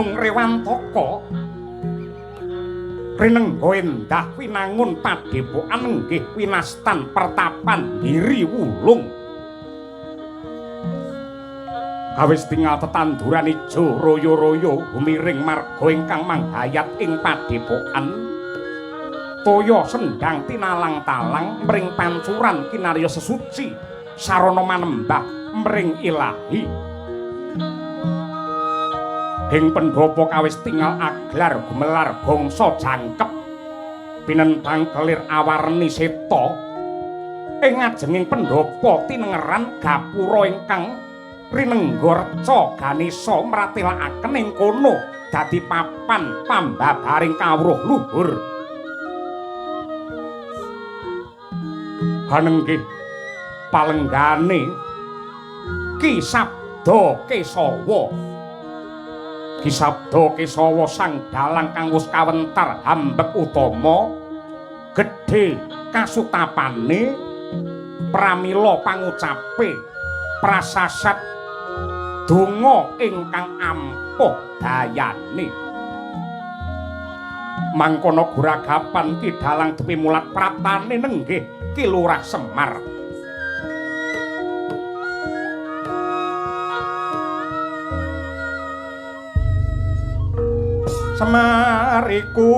Gunung Rewantaka rinengga endah winangun padhepokan nenggih winastan pertapan Giri Wulung. Kawis tinggal tetanduran ijo royo-royo humiring marga ingkang manghayat ing padhepokan. Toya sendhang tinalang-talang mring pancuran kinarya sesuci sarana manembah mring ilahi. Ing pendhapa kawis tingal aglar gumelar gongso jangkep pinentang kelir awarni seta. Ing ngajenging pendhapa tinengeran gapura ingkang rinengga reca Ganesa mratelakaken ing kono dadi papan pambabaring kawruh luhur. Hanenggih palenggane Ki Sabda Kesawa. Ki Sabda Kesawa sang dalang kang wis kawentar hambek utama gedhe kasutapane pramila pangucape prasasat donga ingkang ampuh dayane. Mangkono guragapan Ki Dalang dumimulat praptane nenggih Ki Lurah Semar. Semar iku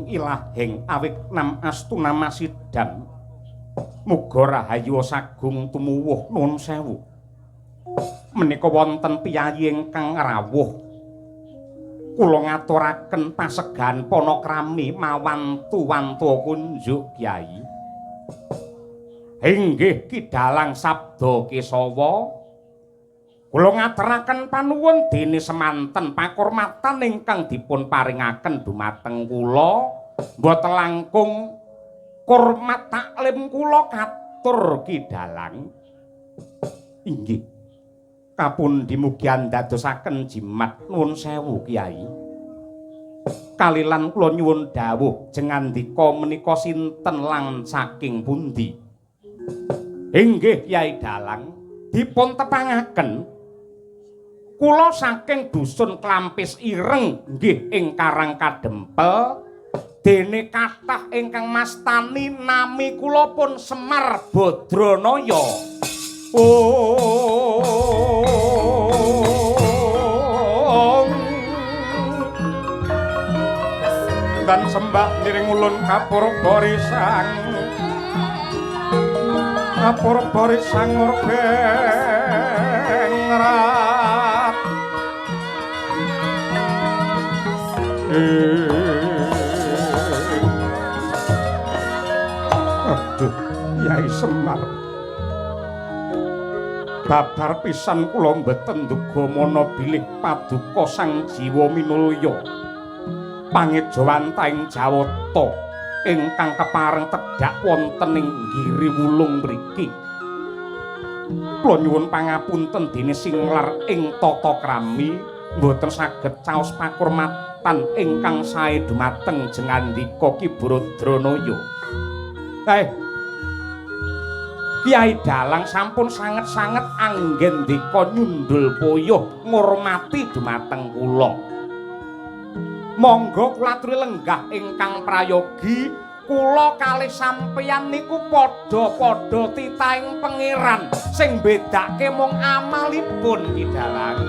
ilaheng awik nam astuna masidam muga rahayu sagung tumuwuh. Nuwun sewu, menika wonten piyayi ingkang rawuh kula ngaturaken pasegahan panakrami mawantu-wantu kunjuk Kyai. Inggih Ki Dalang Sabda Kesawa, kula ngaturaken panuwun dene semanten pakurmatan ingkang dipun paringaken dumateng kula. Mboten langkung kurmat taklim kula katur Ki Dalang. Inggih. Kapundi mugi andadosaken jimat. Nuwun sewu Kyai. Kalilan kula nyuwun dawuh jengandika menika sinten lan saking pundi? Inggih Kyai Dalang, dipun tepangaken kula saking dusun Klampis Ireng nggih ing Karang Kadempel. Dene kathah ingkang mastani nami kula pun Semar Badranaya. Om dan sembah niring ulun kapurba risang kapurba risang murbeng rat. Aduh, Yai Semar. Babar pisan kula mboten nduga mana bilih paduka Sang Jiwa Minulya pangejawantahing Jawata ingkang kepareng tedhak wonten ing Giri Wulung mriki. Kula nyuwun pangapunten dene singlar ing tata krami Mboten saged caos pakurmatan ingkang sae dumateng jengandika Ki Brodronaya. Kyai Dalang sampun sanget-sanget anggendika nyundul puyuh ngurmati dumateng kula. Monggo kula aturi lenggah ingkang prayogi, kula kalih sampeyan niku padha-padha titahing pangeran sing bedake mung amalipun Ki Dalang.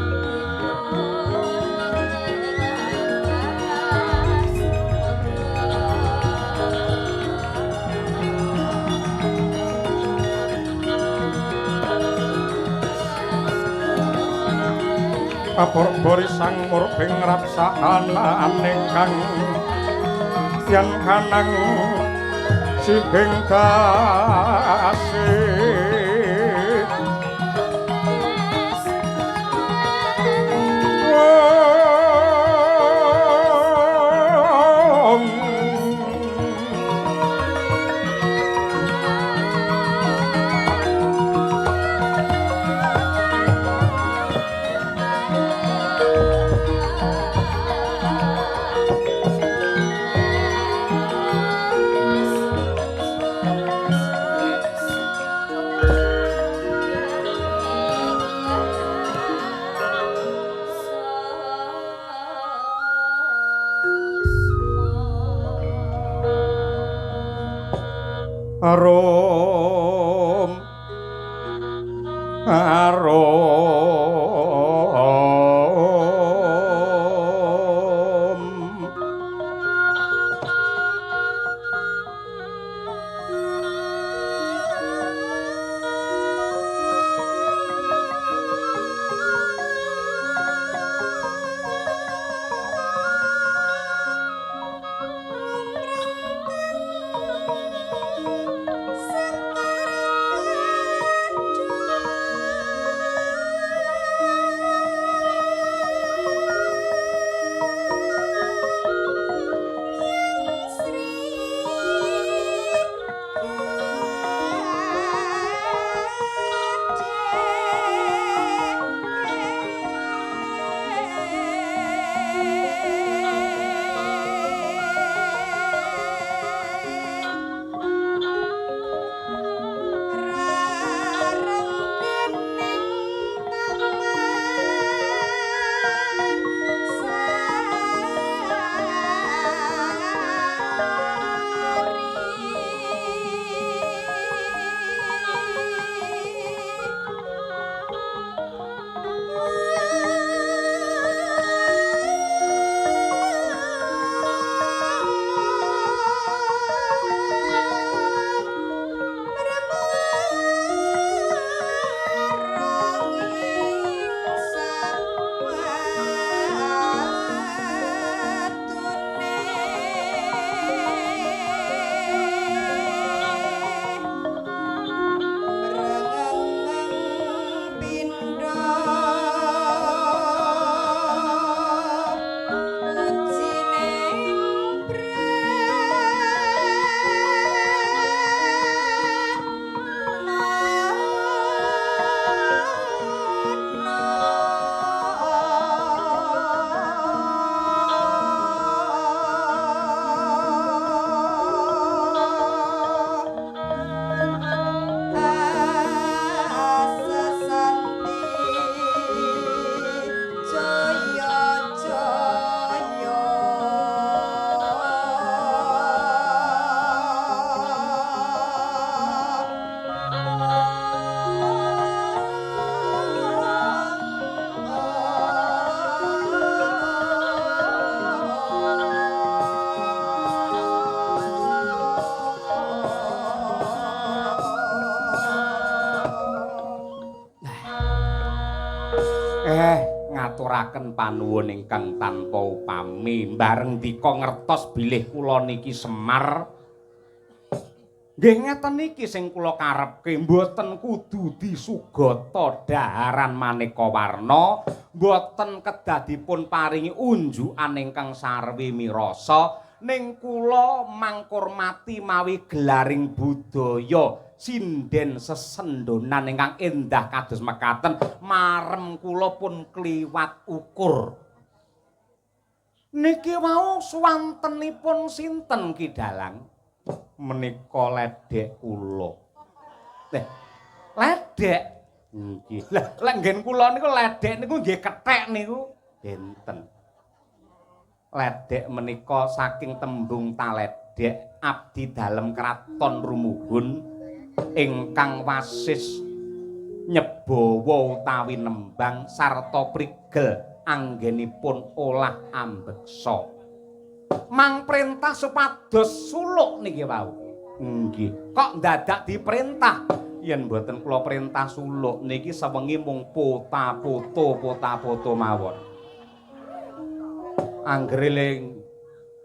Kapur sang murbeng rapsaanane kang yen kanang sihing kasih. Arum arum Ngaturaken panuwun ingkang tanpa upami bareng dika ngertos bilih kula niki Semar. Nggih ngeten niki sing kula karepke, mboten kudu disugata daharan maneka warna, mboten kedah dipun paringi unjukan ingkang sarwi mirasa. Ning kula mangkurmati mawi gelaring budaya sinden sesendonan ingkang endah kados mekaten, marem kula pun kliwat ukur. Niki wau suwantenipun sinten, Ki Dalang? Menika ledhek kula. Leh, ledhek? Nggih. Lah, lek nggen kula niku ledhek niku nggih kethek niku. Benten. Ledhek menika saking tembung taledhek, abdi dalem kraton rumuhun ingkang wasis nyebawa utawi nembang sarta prigel anggenipun olah ambeksa. Mang perintah supados suluk niki wau. Nggih. Kok ndadak diperintah? Yen mboten kula perintah suluk niki sewengi mung pota-poto pota-poto mawon. Anggere le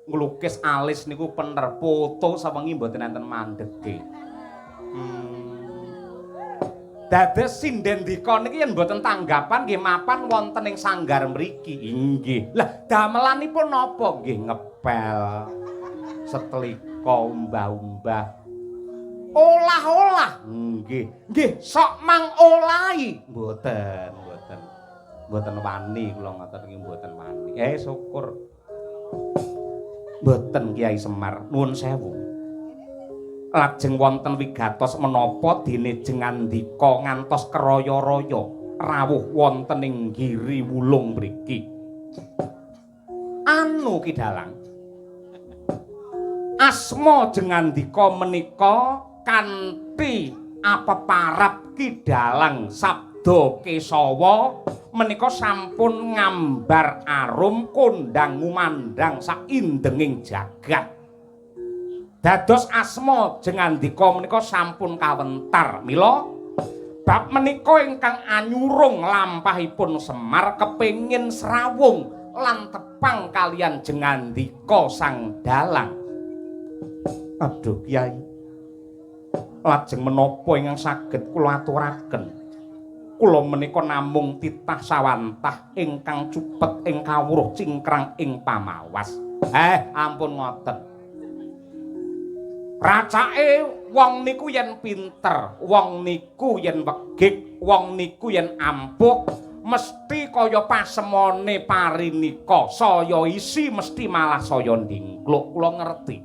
nglukis alis niku pener foto sewengi mboten enten mandhege. Dados sinden dika niki yen mboten tanggapan nggih mapan wonten ing sanggar mriki. Inggih. Lah, damelanipun napa? Nggih ngepel, setlika, umbah-umbah. Olah-olah. Nggih. Nggih, sok mang olahi. Mboten, mboten. Mboten wani kula ngoten iki, mboten wani. Eh, syukur. Mboten, Kiai Semar, nuwun sewu. Lajeng wonten wigatos menapa dene jengandika ngantos keraya-raya rawuh wonten ing Giri Wulung mriki? Anu, Ki Dalang. Asma jengandika menika kanthi apeparap Ki Dalang Sabda Kesawa menika sampun ngambar arum kondang ngumandang saindenging jagat. Dados asma jengandika menika sampun kawentar. Mila bab menika ingkang anyurung lampahipun Semar kepengin srawung lan tepang kaliyan jengandika sang dalang. Aduh, Kyai. Lajeng menapa ingkang saged kula aturaken? Kula menika namung titah sawantah ingkang cupet ing kawruh cingkrang ing pamawas. Eh, ampun ngoten. Racake wong niku yen pinter, wong niku yen wegik, wong niku yen ampuh, mesti kaya pasemone parinika, saya isi mesti malah saya ndingkluk. Kula ngerti.